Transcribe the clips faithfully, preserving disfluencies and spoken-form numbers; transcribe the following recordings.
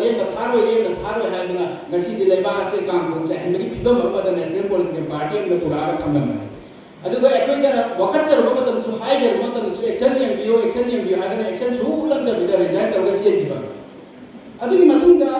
ꯂꯦꯝꯅ ꯊꯥꯔꯣꯏ, ꯂꯦꯝꯅ ꯊꯥꯔꯣꯏ ꯍꯥꯏꯗꯨꯅ ꯉꯁꯤꯗꯤ ꯂꯩꯕꯥꯛ ꯑꯁꯦ ꯀꯥꯡꯈꯣꯡ ꯆꯥꯏꯍꯟꯕꯒꯤ ꯐꯤꯕꯝ ꯑꯃꯗ ꯅꯦꯁꯅꯦꯜ ꯄꯣꯂꯤꯇꯤꯀꯦꯜ ꯄꯥꯔꯇꯤ ꯑꯃꯅ ꯄꯨꯔꯛꯑꯒ ꯊꯝꯂꯝꯕꯅꯤ꯫ ꯑꯗꯨꯒ ꯑꯩꯈꯣꯏꯅ ꯋꯥꯀꯠꯆꯔꯨꯕ ꯃꯇꯝꯗꯁꯨ, ꯍꯥꯏꯖꯔꯨꯕ ꯃꯇꯝꯗꯁꯨ, "ꯑꯦꯛꯁꯟ ꯌꯦꯡꯕꯤꯌꯨ, ꯑꯦꯛꯁꯟ ꯌꯦꯡꯕꯤꯌꯨ" ꯍꯥꯏꯗꯅ ꯑꯦꯛꯁꯟ ꯁꯨꯍꯜꯂꯝꯗꯕꯤꯗ ꯔꯤꯖꯥꯏꯟ ꯇꯧꯔꯒ ꯆꯦꯟꯈꯤꯕ꯫ ꯑꯗꯨꯒꯤ ꯃꯇꯨꯡꯗ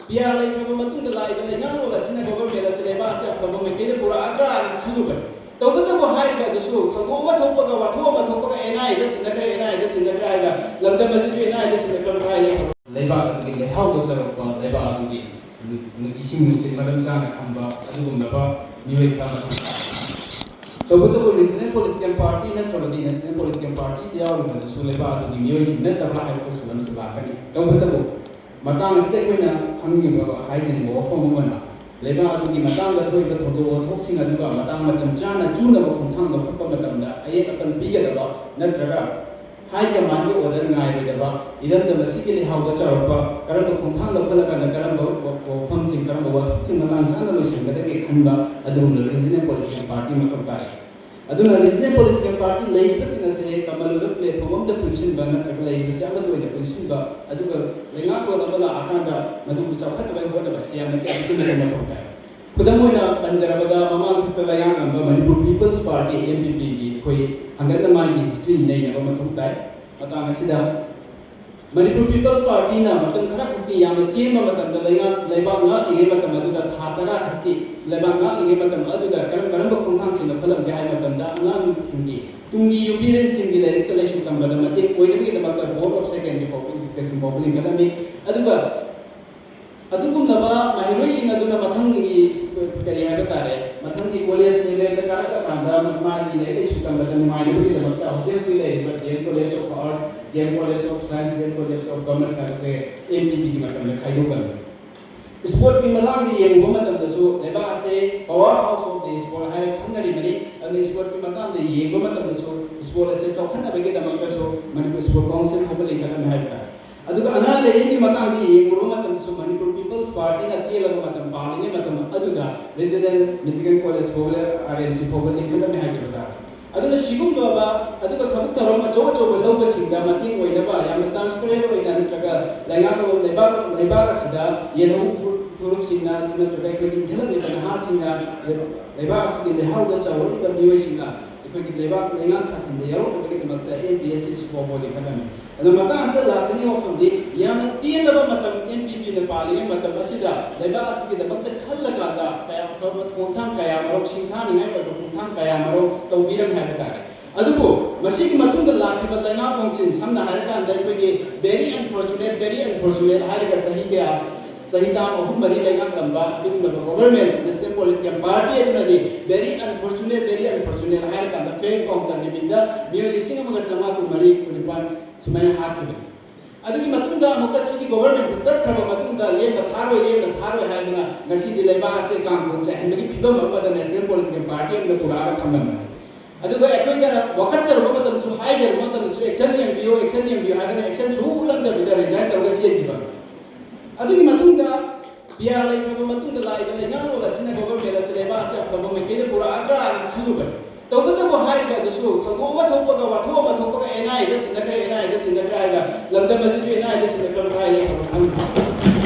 ꯄꯤꯌꯥꯔ ꯂꯩꯈ꯭ꯔꯕ ꯃꯇꯨꯡꯗ ꯂꯥꯛꯏꯕ ꯂꯩꯉꯥꯛꯂꯣꯟ ꯑꯁꯤꯅ ꯒꯣꯚꯔꯟꯃꯦꯟ ꯑꯁꯤ ꯂꯩꯕꯥꯛ ꯑꯁꯤ ꯑꯐꯕ ꯃꯥꯏꯀꯩꯗ ꯄꯨꯔꯛꯑꯗ꯭ꯔꯥꯅ ꯈꯜꯂꯨꯕꯅꯤ꯫ ꯇꯧꯕꯇꯕꯨ ꯍꯥꯏꯔꯤꯕ ꯑꯗꯨꯁꯨ ꯊꯧꯗꯣꯛ ꯑꯃ ꯊꯣꯛꯄꯒ, ꯋꯥꯊꯣꯛ ꯑꯃ ꯊꯣꯛꯄꯒ, ꯑꯦꯟ ꯑꯥꯏ ꯑꯦꯗ ꯁꯤꯟꯅꯈ꯭ꯔꯦ, ꯑꯦꯟ ꯑꯥꯏ ꯑꯦꯗ ꯁꯤꯟꯅꯈ꯭ꯔꯦ ꯍꯥꯏꯔꯒ ꯂꯝꯗꯝ ꯑꯁꯤꯁꯨ ꯑꯦꯟ ꯑꯥꯏ ꯑꯦꯗ ꯁꯤꯟꯅꯈ꯭ꯔꯕ ꯍꯥꯏꯔꯦ꯫ ꯂꯩꯕꯥꯛ ꯑꯗꯨꯒꯤ ꯂꯩꯍꯥꯎꯗ ꯆꯔꯛꯄ, ꯂꯩꯕꯥꯛ ꯑꯗꯨꯒꯤ ꯏꯁꯤꯡ ꯅꯨꯡꯁꯤꯠ ꯃꯔꯝ ꯆꯥꯅ ꯈꯪꯕ ꯑꯗꯨꯒꯨꯝꯂꯕ ꯃꯤꯑꯣꯏ ꯈꯔ ꯃꯊꯧ ꯇꯥꯏ꯫ ꯇꯧꯕꯇꯕꯨ ꯔꯤꯖꯅꯦꯜ ꯄꯣꯂꯤꯇꯤꯀꯦꯜ ꯄꯥꯔꯇꯤ ꯅꯠꯇ꯭ꯔꯕꯗꯤ ꯅꯦꯁꯅꯦꯜ ꯄꯣꯂꯤꯇꯤꯀꯦꯜ ꯄꯥꯔꯇꯤꯗ ꯌꯥꯎꯔꯤꯕꯗꯨꯁꯨ ꯂꯩꯕꯥꯛ ꯑꯗꯨꯒꯤ ꯃꯤꯑꯣꯏꯁꯤꯡ ꯅꯠꯇꯕ꯭ꯔꯥ ꯍꯥꯏꯕ ꯀꯣꯏꯁꯟ ꯑꯃꯁꯨ ꯂꯥꯛꯀꯅꯤ꯫ ꯇꯧꯕꯇꯕꯨ ꯃꯇꯥꯡ ꯑꯁꯤꯗ ꯑꯩꯈꯣꯏꯅ ꯈꯪꯅꯤꯡꯕ, ꯍꯥꯏꯖꯅꯤꯡꯕ ꯋꯥꯐꯝ ꯑꯃꯅ, ꯂꯩꯕꯥꯛ ꯑꯗꯨꯒꯤ ꯃꯇꯥꯡꯗ ꯊꯣꯛꯏꯕ ꯊꯧꯗꯣꯛ ꯋꯥꯊꯣꯛꯁꯤꯡ ꯑꯗꯨꯒ ꯃꯇꯥꯡ ꯃꯇꯝ ꯆꯥꯅ ꯆꯨꯅꯕ ꯈꯣꯡꯊꯥꯡ ꯂꯧꯈꯠꯄ ꯃꯇꯝꯗ ꯑꯌꯦꯠ ꯑꯄꯟ ꯄꯤꯒꯗꯕ ꯅꯠꯇ꯭ꯔꯒ ꯍꯥꯏ ꯀꯃꯥꯟꯒꯤ ꯑꯣꯔꯗꯔ ꯉꯥꯏꯔꯣꯏꯗꯕ, ꯏꯔꯝꯗꯝ ꯑꯁꯤꯒꯤ ꯂꯩꯍꯥꯎꯗ ꯆꯥꯎꯔꯛꯄ ꯀꯔꯝꯕ ꯈꯣꯡꯊꯥꯡ ꯂꯧꯈꯠꯂꯀꯥꯟꯗ ꯀꯔꯝꯕ ꯋꯥꯐꯝꯁꯤꯡ, ꯀꯔꯝꯕ ꯋꯥꯊꯣꯛꯁꯤꯡ ꯃꯇꯥꯡ ꯆꯥꯅ ꯂꯣꯏꯁꯤꯟꯒꯗꯒꯦ ꯈꯟꯕ ꯑꯗꯨꯒꯨꯝꯂꯕ ꯔꯤꯖꯅꯦꯜ ꯄꯣꯂꯤꯇꯤꯀꯦꯜ ꯄꯥꯔꯇꯤ ꯃꯊꯧ ꯇꯥꯏ꯫ ꯑꯗꯨꯅ ꯔꯤꯖꯅꯦꯜ ꯄꯣꯂꯤꯇꯤꯀꯦꯜ ꯄꯥꯔꯇꯤ ꯂꯩꯔꯤꯕꯁꯤꯡ ꯑꯁꯦ ꯀꯃꯟ ꯑꯣꯏꯕ ꯄ꯭ꯂꯦꯠꯐꯣꯝ ꯑꯃꯗ ꯄꯨꯟꯁꯤꯟꯕ ꯅꯠꯇ꯭ꯔꯒ ꯂꯩꯔꯤꯕꯁꯤ ꯑꯃꯠꯇ ꯑꯣꯏꯅ ꯄꯨꯟꯁꯤꯟꯕ, ꯑꯗꯨꯒ ꯂꯩꯉꯥꯛꯂꯣꯟ ꯑꯃ ꯂꯥꯛꯑꯀꯥꯟꯗ ꯃꯗꯨꯕꯨ ꯆꯥꯎꯈꯠꯅꯕ ꯍꯣꯠꯅꯕꯁꯤ ꯌꯥꯝꯅ ꯀꯌꯥ ꯃꯇꯤꯛ ꯃꯊꯧ ꯇꯥꯏ꯫ ꯈꯨꯗꯝ ꯑꯣꯏꯅ ꯄꯟꯖꯔꯕꯗ, ꯃꯃꯥꯡ ꯊꯛꯇ ꯂꯩꯉꯥꯛꯂꯝꯕ Manipur people's party, M P ꯄꯤꯒꯤ ꯑꯩꯈꯣꯏ ꯍꯟꯒꯠꯅ ꯃꯥꯒꯤ ꯍꯤꯁꯇ꯭ꯔꯤ ꯅꯩꯅꯕ ꯃꯊꯧ ꯇꯥꯏ꯫ ꯃꯇꯥꯡ ꯑꯁꯤꯗ ꯃꯅꯤꯄꯨꯔ ꯄꯤꯄꯜꯁ ꯄꯥꯔꯇꯤꯅ ꯃꯇꯝ ꯈꯔ ꯈꯛꯇꯤ, ꯌꯥꯝꯅ ꯇꯦꯟꯕ ꯃꯇꯝꯗ ꯂꯩꯉꯥꯛ, ꯂꯩꯕꯥꯛ ꯉꯥꯛꯂꯤꯉꯩ ꯃꯇꯝ ꯑꯗꯨꯗ, ꯊꯥ ꯇꯔꯥ ꯈꯛꯀꯤ ꯂꯩꯕꯥꯛ ꯉꯥꯛꯂꯤꯉꯩ ꯃꯇꯝ ꯑꯗꯨꯗ ꯀꯔꯝ ꯀꯔꯝꯕ ꯈꯣꯡꯊꯥꯡꯁꯤꯡ ꯂꯧꯈꯠꯂꯝꯒꯦ ꯍꯥꯏꯕ ꯃꯇꯝꯗ, ꯑꯉꯥꯡꯁꯤꯡꯒꯤ, ꯇꯨꯡꯒꯤ ꯌꯨꯝꯕꯤꯔꯦꯟꯁꯤꯡꯒꯤ ꯂꯥꯏꯔꯤꯛꯇ ꯂꯥꯏꯁꯨ ꯇꯝꯕꯗ ꯃꯇꯦꯡ ꯑꯣꯏꯅꯕꯒꯤꯗꯃꯛꯇ ꯕꯣꯔꯗ ꯑꯣꯐ ꯁꯦꯀꯦꯟꯗꯔꯤ ꯐꯥꯎꯕ, ꯏꯖꯨꯀꯦꯁꯟ ꯐꯥꯎꯕ ꯂꯤꯡꯈꯠꯂꯝꯃꯤ꯫ ꯑꯗꯨꯒ ꯑꯗꯨꯒꯨꯝꯂꯕ ꯃꯍꯩꯔꯣꯏꯁꯤꯡ ꯑꯗꯨꯅ ꯃꯊꯪꯒꯤ, ꯀꯔꯤ ꯍꯥꯏꯕ ꯇꯥꯔꯦ, ꯃꯊꯪꯒꯤ ꯀꯣꯂꯦꯖ ꯂꯦꯚꯦꯜꯗ ꯀꯥꯔꯛꯂꯀꯥꯟꯗ ꯃꯥꯒꯤ ꯂꯥꯏꯔꯤꯛ ꯂꯥꯏꯁꯨ ꯇꯝꯕꯗ ꯅꯨꯡꯉꯥꯏꯅꯕꯒꯤꯗꯃꯛꯇ ꯍꯧꯖꯤꯛ ꯍꯧꯖꯤꯛ ꯂꯩꯔꯤꯕ D M college of arts, D M college of science, D M college of commerce ꯍꯥꯏꯕꯁꯦ ꯑꯦꯝ ꯄꯤ ꯄꯤꯒꯤ ꯃꯇꯝꯗ ꯈꯥꯏꯗꯣꯛꯂꯝꯃꯤ꯫ ꯏꯁꯄꯣꯔꯠꯀꯤ ꯃꯇꯥꯡꯗ ꯌꯦꯡꯉꯨꯕ ꯃꯇꯝꯗꯁꯨ ꯂꯩꯕꯥꯛ ꯑꯁꯦ power house of the sport ꯍꯥꯏꯔ ꯈꯪꯅꯔꯤꯕꯅꯤ꯫ ꯑꯗꯨꯅ ꯏꯁꯄꯣꯔꯠꯀꯤ ꯃꯇꯥꯡꯗ ꯌꯦꯡꯕ ꯃꯇꯝꯗꯁꯨ ꯏꯁꯄꯣꯔꯠ ꯑꯁꯦ ꯆꯥꯎꯈꯠꯅꯕꯒꯤꯗꯃꯛꯇꯁꯨ ꯃꯅꯤꯄꯨꯔ ꯏꯁꯄꯣꯔꯠ ꯀꯥꯎꯟꯁꯤꯜ ꯍꯥꯏꯕ ꯂꯤꯡꯈꯠꯂꯝꯃꯤ ꯍꯥꯏꯕ ꯇꯥꯔꯦ꯫ ꯑꯗꯨꯒ ꯑꯅꯥ ꯂꯥꯏꯌꯦꯡꯒꯤ ꯃꯇꯥꯡꯗ ꯌꯦꯡꯉꯨꯕ ꯃꯇꯝꯗꯁꯨ ꯃꯅꯤꯄꯨꯔ ꯄꯤꯄꯜꯁ ꯄꯥꯔꯇꯤꯅ ꯇꯦꯜꯂꯕ ꯃꯇꯝ ꯄꯥꯜꯂꯤꯉꯩ ꯃꯇꯝ ꯑꯗꯨꯗ ꯔꯤꯖꯅꯦꯜ ꯃꯦꯗꯤꯀꯦꯜ ꯀꯣꯂꯦꯖ ꯐꯥꯎꯕ, ꯑꯥꯔ ꯑꯦꯝ ꯁꯤ ꯐꯥꯎꯕ ꯂꯤꯡꯈꯠꯂꯝꯃꯤ ꯍꯥꯏꯖꯕ ꯇꯥꯔꯦ꯫ ꯑꯗꯨꯅ ꯁꯤꯒꯨꯝꯂꯕ ꯑꯗꯨꯒ ꯊꯕꯛ ꯊꯧꯔꯝ ꯑꯆꯧ ꯑꯆꯧꯕ ꯂꯧꯕꯁꯤꯡꯗ ꯃꯇꯦꯡ ꯑꯣꯏꯅꯕ ꯌꯥꯝꯅ transparent ꯑꯣꯏꯅ ꯅꯠꯇ꯭ꯔꯒ ꯂꯩꯉꯥꯛꯂꯣꯟ ꯂꯩꯕꯥꯛ ꯂꯩꯕꯥꯛ ꯑꯁꯤꯗ ꯌꯦꯜꯍꯧ ꯐꯨ- ꯐꯨꯔꯨꯞꯁꯤꯡꯅ ꯅꯠꯇ꯭ꯔꯒ ꯑꯩꯈꯣꯏꯒꯤ ꯏꯟꯈꯠꯂꯛꯂꯤꯕ ꯅꯍꯥꯁꯤꯡꯅ ꯂꯩꯕꯥꯛ ꯑꯁꯤꯒꯤ ꯂꯩꯍꯥꯎꯗ ꯆꯥꯎꯔꯛꯂꯤꯕ ꯃꯤꯑꯣꯏꯁꯤꯡꯅ ꯑꯩꯈꯣꯏꯒꯤ ꯂꯩꯕꯥꯛ ꯂꯩꯉꯥꯛ ꯁꯥꯁꯟꯗ ꯌꯥꯎꯔꯛꯅꯕꯒꯤꯗꯃꯛꯇ ꯑꯦꯟ ꯄꯤ ꯑꯦꯁ ꯁꯤ ꯁꯤꯐꯥꯎꯕꯗꯤ ꯈꯟꯅꯅꯤ꯫ ꯑꯗꯣ ꯃꯇꯥꯡ ꯑꯁꯤꯗ ꯂꯥꯛꯆꯅꯤꯡꯕ ꯋꯥꯐꯝꯗꯤ ꯌꯥꯝꯅ ꯇꯦꯜꯂꯕ ꯃꯇꯝ ꯑꯦꯟ ꯄꯤ ꯄꯤꯅ ꯄꯥꯜꯂꯤꯉꯩ ꯃꯇꯝ ꯑꯁꯤꯗ ꯂꯩꯕꯥꯛ ꯑꯁꯤꯒꯤꯗꯃꯛꯇ ꯈꯜꯂꯀꯥꯟꯗ ꯀꯌꯥ ꯐꯕ ꯈꯣꯡꯊꯥꯡ ꯀꯌꯥ ꯃꯔꯨꯝ ꯁꯤꯡꯊꯥꯅꯤꯡꯉꯥꯏ ꯑꯣꯏꯕ ꯈꯣꯡꯊꯥꯡ ꯀꯌꯥ ꯃꯔꯨꯝ ꯇꯧꯕꯤꯔꯝꯃꯤ ꯍꯥꯏꯕ ꯇꯥꯔꯦ꯫ ꯑꯗꯨꯕꯨ ꯃꯁꯤꯒꯤ ꯃꯇꯨꯡꯗ ꯂꯥꯛꯈꯤꯕ ꯂꯩꯉꯥꯛꯂꯣꯟꯁꯤꯡ, ꯁꯝꯅ ꯍꯥꯏꯔꯀꯥꯟꯗ ꯑꯩꯈꯣꯏꯒꯤ very unfortunate, very unfortunate ꯍꯥꯏꯔꯒ ꯆꯍꯤ ꯀꯌꯥ, ꯆꯍꯤ ꯇꯔꯥ ꯑꯍꯨꯝ ꯃꯔꯤ ꯂꯩꯉꯥꯛꯂꯝꯕ ꯑꯗꯨꯒꯨꯝꯂꯕ government, National Political Party ꯑꯗꯨꯅꯗꯤ very unfortunate, very unfortunate ꯍꯥꯏꯔꯀꯥꯟꯗ fair encounter ꯒꯤ ꯃꯤꯡꯗ ꯃꯤꯑꯣꯏ ꯂꯤꯁꯤꯡ ꯑꯃꯒ ꯆꯥꯝꯃꯉꯥ ꯀꯨꯟꯃꯔꯤ, ꯀꯨꯟꯅꯤꯄꯥꯟ ꯁꯨꯃꯥꯏꯅ ꯍꯥꯠꯈꯤꯕꯅꯤ꯫ ꯑꯗꯨꯒꯤ ꯃꯇꯨꯡꯗ ꯑꯃꯨꯛꯀ ꯁꯤꯒꯤ government ꯁꯤ ꯆꯠꯈ꯭ꯔꯕ ꯃꯇꯨꯡꯗ ꯂꯦꯝꯅ ꯊꯥꯔꯣꯏ, ꯂꯦꯝꯅ ꯊꯥꯔꯣꯏ ꯍꯥꯏꯗꯅ ꯉꯁꯤꯗꯤ ꯂꯩꯕꯥꯛ ꯑꯁꯦ ꯀꯥꯡꯈꯣꯡ ꯆꯥꯏꯍꯟꯕꯒꯤ ꯐꯤꯕꯝ ꯑꯃꯗ National Political Party ꯑꯃꯗ ꯄꯨꯔꯛꯑꯒ ꯊꯝꯂꯝꯕꯅꯤ꯫ ꯑꯗꯨꯒ ꯑꯩꯈꯣꯏꯅ ꯋꯥꯀꯠꯆꯔꯨꯕ ꯃꯇꯝꯗꯁꯨ, ꯍꯥꯏꯖꯔꯨꯕ ꯃꯇꯝꯗꯁꯨ action ꯌꯦꯡꯕꯤꯌꯨ, action ꯌꯦꯡꯕꯤꯌꯨ ꯍꯥꯏꯗꯅ action ꯁꯨ ꯎꯠꯂꯝꯗꯕꯤꯗ resign ꯇꯧꯔꯒ ꯆꯦꯟꯈꯤꯕ꯫ ꯑꯗꯨꯒꯤ ꯃꯇꯨꯡꯗ ꯄꯤ ꯑꯥꯔ ꯂꯩꯈ꯭ꯔꯕ ꯃꯇꯨꯡꯗ ꯂꯥꯛꯏꯕ ꯂꯩꯉꯥꯛꯂꯣꯟ ꯑꯁꯤꯅ government ꯑꯁꯤ ꯂꯩꯕꯥꯛ ꯑꯁꯤ ꯑꯐꯕ ꯃꯥꯏꯀꯩꯗ ꯄꯨꯔꯛꯑꯗ꯭ꯔꯥꯅ ꯈꯜꯂꯨꯕꯅꯤ꯫ ꯇꯧꯕꯇꯕꯨ ꯍꯥꯏꯔꯤꯕ ꯑꯗꯨꯁꯨ ꯊꯧꯗꯣꯛ ꯑꯃ ꯊꯣꯛꯄꯒ, ꯋꯥꯊꯣꯛ ꯑꯃ ꯊꯣꯛꯄꯒ, ꯑꯦꯟ ꯑꯥꯏ ꯑꯦꯗ ꯁꯤꯟꯅꯈ꯭ꯔꯦ, ꯑꯦꯟ ꯑꯥꯏ ꯑꯦꯗ ꯁꯤꯟꯅꯈ꯭ꯔꯦ ꯍꯥꯏꯔꯒ ꯂꯝꯗꯝ ꯑꯁꯤꯁꯨ ꯑꯦꯟ ꯑꯥꯏ ꯑꯦꯗ ꯁꯤꯟꯅꯈ꯭ꯔꯕ ꯍꯥꯏꯔꯦ ꯍꯥꯏꯕ ꯈꯪꯗꯦ꯫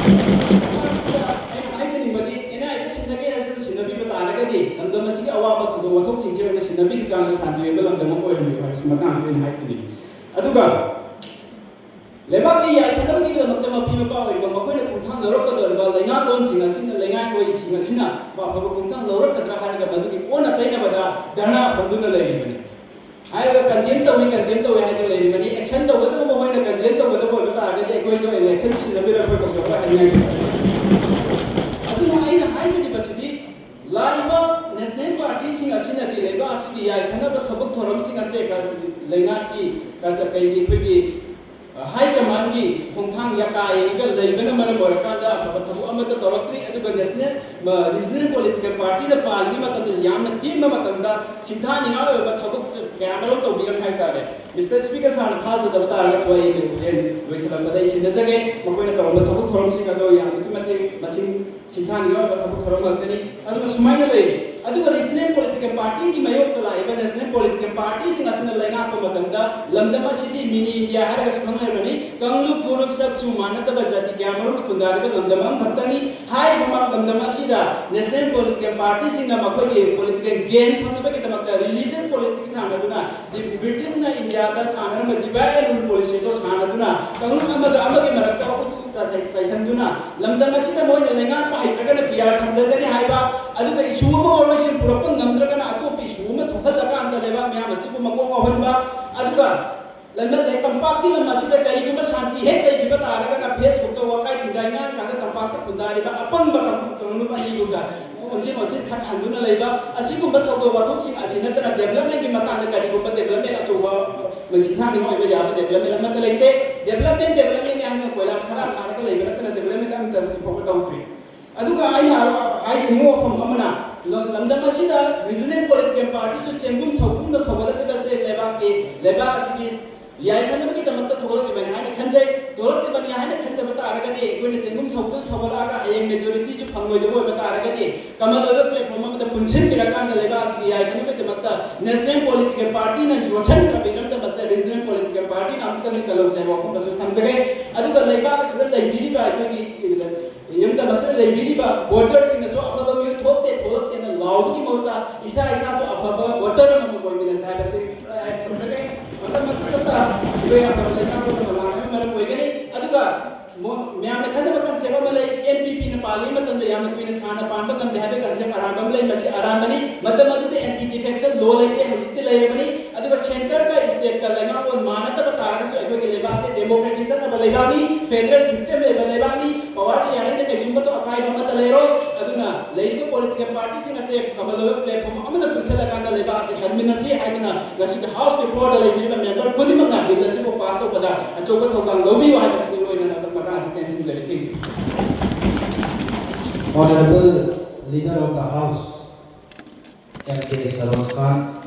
ꯃꯇꯥꯡꯁꯤꯗ ꯑꯩꯅ ꯍꯥꯏꯖꯅꯤꯡꯕꯗꯤ, ꯑꯦꯟ ꯑꯥꯏ ꯑꯦꯗ ꯁꯤꯟꯅꯒꯦ ꯍꯥꯏꯗꯨꯅ ꯁꯤꯟꯅꯕꯤꯕ ꯇꯥꯔꯒꯗꯤ ꯂꯝꯗꯝ ꯑꯁꯤꯒꯤ ꯑꯋꯥꯕ ꯊꯧꯗꯣꯛ ꯋꯥꯊꯣꯛꯁꯤꯡꯁꯦ ꯑꯣꯏꯅ ꯁꯤꯟꯅꯕꯤꯔꯀꯥꯟꯗ ꯁꯥꯟꯇꯤ ꯑꯣꯏꯕ ꯂꯝꯗꯝ ꯑꯃ ꯑꯣꯏꯍꯟꯕꯤꯌꯨ ꯍꯥꯏꯕꯁꯤ ꯃꯇꯥꯡꯁꯤꯗ ꯑꯩꯅ ꯍꯥꯏꯖꯅꯤꯡꯉꯤ꯫ ꯑꯗꯨꯒ ꯂꯩꯕꯥꯛꯀꯤ ꯌꯥꯏꯐꯅꯕꯒꯤꯗꯃꯛꯇ ꯃꯄꯤ ꯃꯄꯥ ꯑꯣꯏꯔꯤꯕ ꯃꯈꯣꯏꯅ ꯈꯣꯡꯊꯥꯡ ꯂꯧꯔꯛꯀꯗꯧꯔꯤꯕ ꯂꯩꯉꯥꯛꯂꯣꯟꯁꯤꯡ ꯑꯁꯤꯅ, ꯂꯩꯉꯥꯛꯂꯣꯏꯁꯤꯡ ꯑꯁꯤꯅ ꯑꯐꯕ ꯈꯣꯡꯊꯥꯡ ꯂꯧꯔꯛꯀꯗ꯭ꯔꯥ ꯍꯥꯏꯔꯒ ꯃꯗꯨꯒꯤ ꯑꯣꯟꯅ ꯇꯩꯅꯕꯗ ꯙꯔꯅꯥ ꯐꯝꯗꯨꯅ ꯂꯩꯔꯤꯕꯅꯤ꯫ ꯍꯥꯏꯔꯒ condemn ꯇꯧꯏ, condemn ꯇꯧꯏ ꯍꯥꯏꯗꯨꯅ ꯂꯩꯔꯤꯕꯅꯤ꯫ Action ꯇꯧꯒꯗꯕ ꯃꯈꯣꯏꯅ condemn ꯇꯧꯒꯗꯕ ꯑꯣꯏꯕ ꯇꯥꯔꯒꯗꯤ ꯑꯩꯈꯣꯏꯗ ꯑꯣꯏꯅ action ꯁꯤꯟꯅꯕꯤꯔꯒ ꯑꯩꯈꯣꯏ ꯇꯧꯖꯕ ꯍꯥꯏꯅꯤꯡꯉꯥꯏ꯫ ꯑꯗꯨꯅ ꯑꯩꯅ ꯍꯥꯏꯖꯔꯤꯕꯁꯤꯗꯤ ꯂꯥꯛꯏꯕ national party ꯁꯤꯡ ꯑꯁꯤꯅꯗꯤ ꯂꯩꯕꯥꯛ ꯑꯁꯤꯒꯤ ꯌꯥꯏꯐꯅꯕ ꯊꯕꯛ ꯊꯧꯔꯝꯁꯤꯡ ꯑꯁꯦ ꯂꯩꯉꯥꯛꯀꯤ ꯀꯩꯒꯤ ꯑꯩꯈꯣꯏꯒꯤ high command ꯒꯤ ꯈꯣꯡꯊꯥꯡ ꯌꯥꯀꯥ ꯌꯦꯡꯉꯒ ꯂꯩꯕꯅ ꯃꯔꯝ ꯑꯣꯏꯔꯀꯥꯟꯗ ꯑꯐꯕ ꯊꯕꯛ ꯑꯃꯠꯇ ꯇꯧꯔꯛꯇ꯭ꯔꯤ꯫ ꯑꯗꯨꯒ national, regional political party ꯅ ꯄꯥꯜꯂꯤꯉꯩ ꯃꯇꯝꯗ ꯌꯥꯝꯅ ꯇꯦꯟꯕ ꯃꯇꯝꯗ ꯁꯤꯡꯊꯥꯅꯤꯡꯉꯥꯏ ꯑꯣꯏꯕ ꯊꯕꯛ ꯀꯌꯥ ꯃꯔꯨꯝ ꯇꯧꯕꯤꯔꯝꯃꯤ ꯍꯥꯏꯕ ꯇꯥꯔꯦ꯫ Mister Speaker, sir ꯅ ꯊꯥꯖꯗꯕ ꯇꯥꯔꯒꯁꯨ ꯑꯩ ꯍꯣꯔꯦꯟ ꯂꯣꯏꯁꯤꯜꯂꯛꯄꯗ ꯑꯩ ꯁꯤꯟꯅꯖꯒꯦ꯫ ꯃꯈꯣꯏꯅ ꯇꯧꯔꯝꯕ ꯊꯕꯛ ꯊꯧꯔꯝꯁꯤꯡ ꯑꯗꯣ ꯌꯥꯝꯅ ꯑꯗꯨꯛꯀꯤ ꯃꯇꯤꯛ ꯃꯁꯤꯡ ꯁꯤꯡꯊꯥꯅꯤꯡꯉꯥꯏ ꯑꯣꯏꯕ ꯊꯕꯛ ꯊꯧꯔꯝ ꯉꯥꯛꯇꯅꯤ꯫ ꯑꯗꯨꯒ ꯁꯨꯃꯥꯏꯅ ꯂꯩꯔꯤ꯫ ꯑꯗꯨꯒ regional political partyꯒꯤ ꯃꯥꯌꯣꯛꯇ ꯂꯥꯛꯏꯕ national political partyꯁꯤꯡ ꯑꯁꯤꯅ ꯂꯩꯉꯥꯛꯄ ꯃꯇꯝꯗ ꯂꯝꯗꯝ ꯑꯁꯤꯗꯤ mini India ꯍꯥꯏꯔꯒꯁꯨ ꯈꯪꯅꯔꯕꯅꯤ꯫ ꯀꯥꯡꯂꯨꯞ, ꯐꯨꯔꯨꯞ, ꯁꯛꯆꯨ ꯃꯥꯟꯅꯗꯕ, ꯖꯥꯇꯤ ꯀꯌꯥ ꯃꯔꯨꯝ ꯈꯨꯟꯗꯥꯔꯤꯕ ꯂꯝꯗꯝ ꯑꯃꯈꯛꯇꯅꯤ꯫ ꯍꯥꯏꯔꯤꯕ ꯂꯝꯗꯝ ꯑꯁꯤꯗ national political partyꯁꯤꯡꯅ ꯃꯈꯣꯏꯒꯤ political gain ꯐꯪꯅꯕꯒꯤꯗꯃꯛꯇ religious politics ꯁꯥꯟꯅꯗꯨꯅ, ꯕ꯭ꯔꯤꯇꯤꯁꯅ ꯏꯟꯗꯤꯌꯥꯗ ꯁꯥꯟꯅꯔꯝꯕ divide and rule policy ꯑꯗꯨ ꯁꯥꯟꯅꯗꯨꯅ, ꯀꯥꯡꯂꯨꯞ ꯑꯃꯒ ꯑꯃꯒꯤ ꯃꯔꯛꯇ ꯎꯠꯊꯣꯛ ꯆꯥꯏꯁꯟ-, ꯆꯥꯏꯁꯟꯗꯨꯅ, ꯂꯝꯗꯝ ꯑꯁꯤꯗ ꯃꯣꯏꯅ ꯂꯩꯉꯥꯛꯄ ꯍꯩꯇ꯭ꯔꯒꯅ PR ꯊꯝꯖꯒꯅꯤ ꯍꯥꯏꯕ, ꯑꯗꯨꯒ issue ꯑꯃ ꯋꯥꯔꯣꯏꯁꯤꯟ ꯄꯨꯔꯛꯄ ꯉꯝꯗ꯭ꯔꯒꯅ ꯑꯇꯣꯞꯄ issue ꯑꯃ ꯊꯣꯛꯍꯜꯂꯀꯥꯟꯗ ꯂꯩꯕꯥꯛ ꯃꯌꯥꯝ ꯑꯁꯤꯕꯨ ꯃꯀꯣꯛ ꯉꯥꯎꯍꯟꯕ, ꯑꯗꯨꯒ ꯂꯝꯗꯝ ꯂꯩ-, ꯇꯝꯄꯥꯛꯀꯤ ꯂꯝ ꯑꯁꯤꯗ ꯀꯔꯤꯒꯨꯝꯕ ꯁꯥꯟꯇꯤ ꯍꯦꯛ ꯂꯩꯈꯤꯕ ꯇꯥꯔꯒꯅ Facebook ꯋꯥꯀꯥꯏ ꯊꯤꯡꯒꯥꯏ ꯉꯥꯡꯉꯀꯥꯟꯗ ꯇꯝꯄꯥꯛꯇ ꯈꯨꯟꯗꯥꯔꯤꯕ ꯑꯄꯪꯕ ꯀꯥꯡꯂꯨꯞ, ꯀꯥꯡꯂꯨꯞ ꯑꯅꯤꯗꯨꯒ ꯑꯣꯟꯁꯤꯟ ꯑꯣꯟꯁꯤꯟ ꯈꯠꯍꯟꯗꯨꯅ ꯂꯩꯕ, ꯑꯁꯤꯒꯨꯝꯕ ꯊꯧꯗꯣꯛ ꯋꯥꯊꯣꯛꯁꯤꯡ ꯑꯁꯤ ꯅꯠꯇꯅ developmentꯀꯤ ꯃꯇꯥꯡꯗ ꯀꯔꯤꯒꯨꯝꯕ development ꯑꯆꯧꯕ ꯃꯁꯤꯡꯊꯥꯅꯤꯡꯉꯥꯏ ꯑꯣꯏꯕ ꯌꯥꯕ development ꯑꯃꯠꯇ ꯂꯩꯇꯦ꯫ Development, developmentꯅꯤ ꯍꯥꯏꯅ ꯀꯣꯏꯂꯥꯁ ꯈꯔ ꯊꯥꯔꯒ ꯂꯩꯕ ꯅꯠꯇꯅ development ꯑꯃꯠꯇ ꯍꯧꯖꯤꯛ ꯐꯥꯎꯕ ꯇꯧꯗ꯭ꯔꯤ꯫ ꯑꯗꯨꯒ ꯑꯩꯅ ꯍꯥꯏꯅꯤꯡꯕ ꯋꯥꯐꯝ ꯑꯃꯅ, ꯂ-, ꯂꯝꯗꯝ ꯑꯁꯤꯗ regional political partyꯁꯨ ꯆꯦꯡꯒꯨꯝ ꯁꯧꯒꯨꯝꯅ ꯁꯧꯒꯠꯂꯛꯂꯤꯕꯁꯦ ꯂꯩꯕꯥꯛꯀꯤ, ꯂꯩꯕꯥꯛ ꯑꯁꯤꯒꯤ ꯌꯥꯏꯐꯅꯕꯒꯤꯗꯃꯛꯇ ꯊꯣꯛꯂꯛꯂꯤꯕꯅꯤ ꯍꯥꯏꯅ ꯈꯟꯖꯩ꯫ ꯊꯣꯛꯂꯛꯂꯤꯕꯅꯤ ꯍꯥꯏꯅ ꯈꯟꯖꯕ ꯇꯥꯔꯒꯗꯤ, ꯑꯩꯈꯣꯏꯅ ꯆꯦꯡꯒꯨꯝ ꯁꯧꯗꯨꯅ ꯁꯧꯒꯠꯂꯛꯑꯒ ꯍꯌꯦꯡ majorityꯁꯨ ꯐꯪꯂꯣꯏꯗꯕ ꯑꯣꯏꯕ ꯇꯥꯔꯒꯗꯤ, ꯀꯃꯜ ꯑꯣꯏꯕ platform ꯑꯃꯗ ꯄꯨꯟꯁꯤꯟꯕꯤꯔꯀꯥꯟꯗ ꯂꯩꯕꯥꯛ ꯑꯁꯤꯒꯤ ꯌꯥꯏꯐꯅꯕꯒꯤꯗꯃꯛꯇ national political partyꯅ ꯌꯣꯠꯁꯤꯟꯈ꯭ꯔꯕ ꯏꯔꯝꯗꯝ ꯑꯁꯤꯗ regional political partyꯅ ꯑꯃꯨꯛꯇꯪꯗꯤ ꯀꯜꯍꯧꯁꯦ ꯍꯥꯏꯕ ꯋꯥꯐꯝ ꯑꯃꯁꯨ ꯊꯝꯖꯒꯦ꯫ ꯑꯗꯨꯒ ꯂꯩꯕꯥꯛ ꯑꯁꯤꯗ ꯂꯩꯕꯤꯔꯤꯕ ꯑꯩꯈꯣꯏꯒꯤ ꯏꯔꯝꯗꯝ ꯑꯁꯤꯗ ꯂꯩꯕꯤꯔꯤꯕ voterꯁꯤꯡꯅꯁꯨ ꯑꯐꯕ ꯃꯤꯍꯨꯠ ꯊꯣꯛꯇꯦ, ꯊꯣꯛꯂꯛꯇꯦꯅ ꯂꯥꯎꯕꯒꯤ ꯃꯍꯨꯠꯇ ꯏꯁꯥ ꯏꯁꯥꯁꯨ ꯑꯐꯕ voter ꯑꯃꯃꯝ ꯑꯣꯏꯃꯤꯟꯅꯁꯦ ꯍꯥꯏꯕꯁꯤ ꯑꯩ ꯊꯝꯖꯒꯦ꯫ ꯃꯇꯝ ꯑꯁꯤꯗ ꯑꯩꯈꯣꯏ ꯑꯐꯕ ꯂꯩꯉꯥꯛ ꯑꯃ ꯂꯥꯛꯅꯕ ꯃꯔꯝ ꯑꯣꯏꯒꯅꯤ꯫ ꯑꯗꯨꯒ ꯃꯣ-, ꯃꯌꯥꯝꯅ ꯈꯟꯅꯕ concept ꯑꯃ ꯂꯩ, NPPꯅ ꯄꯥꯜꯂꯤꯉꯩ ꯃꯇꯝꯗ ꯌꯥꯝꯅ ꯀꯨꯏꯅ ꯁꯥꯡꯅ ꯄꯥꯟꯕ ꯉꯝꯗꯦ ꯍꯥꯏꯕ concept ꯑꯔꯥꯟꯕ ꯑꯃ ꯂꯩ꯫ ꯃꯁꯤ ꯑꯔꯥꯟꯕꯅꯤ꯫ ꯃꯇꯝ ꯑꯗꯨꯗ anti defection law ꯂꯩꯇꯦ, ꯍꯧꯖꯤꯛꯇꯤ ꯂꯩꯔꯕꯅꯤ꯫ ꯑꯗꯨꯒ centreꯒ stateꯀ ꯂꯩꯉꯥꯛꯂꯣꯟ ꯃꯥꯟꯅꯗꯕ ꯇꯥꯔꯒꯁꯨ ꯑꯩꯈꯣꯏꯒꯤ ꯂꯩꯕꯥꯛꯁꯦ democracy ꯆꯠꯅꯕ ꯂꯩꯕꯥꯛꯅꯤ, federal system ꯂꯩꯕ ꯂꯩꯕꯥꯛꯅꯤ, power sharingꯗ ꯀꯩꯁꯨꯝꯕꯗ ꯑꯀꯥꯏꯕ ꯑꯃꯠꯇ ꯂꯩꯔꯣꯏ꯫ ꯑꯗꯨꯅ ꯂꯩꯔꯤꯕ political partyꯁꯤꯡ ꯑꯁꯦ ꯀꯃꯜ ꯑꯣꯏꯕ platform ꯑꯃꯗ ꯄꯨꯟꯁꯤꯜꯂꯀꯥꯟꯗ ꯂꯩꯕꯥꯛ ꯑꯁꯤ ꯀꯟꯃꯤꯟꯅꯁꯤ ꯍꯥꯏꯗꯨꯅ ꯉꯁꯤꯒꯤ Houseꯀꯤ floorꯗ ꯂꯩꯕꯤꯔꯤꯕ member ꯈꯨꯗꯤꯡꯃꯛꯅ bill ꯑꯁꯤꯕꯨ pass ꯇꯧꯕꯗ ꯑꯆꯧꯕ ꯊꯧꯗꯥꯡ ꯂꯧꯕꯤꯌꯨ ꯍꯥꯏꯕꯁꯤꯒꯤ ꯂꯣꯏꯅꯅ ꯃꯇꯥꯡ ꯑꯁꯤ ꯇꯦꯟꯁꯤꯟꯖꯔꯤ꯫ Thank you. Honorable Leader of the House, M K Saroj Khan,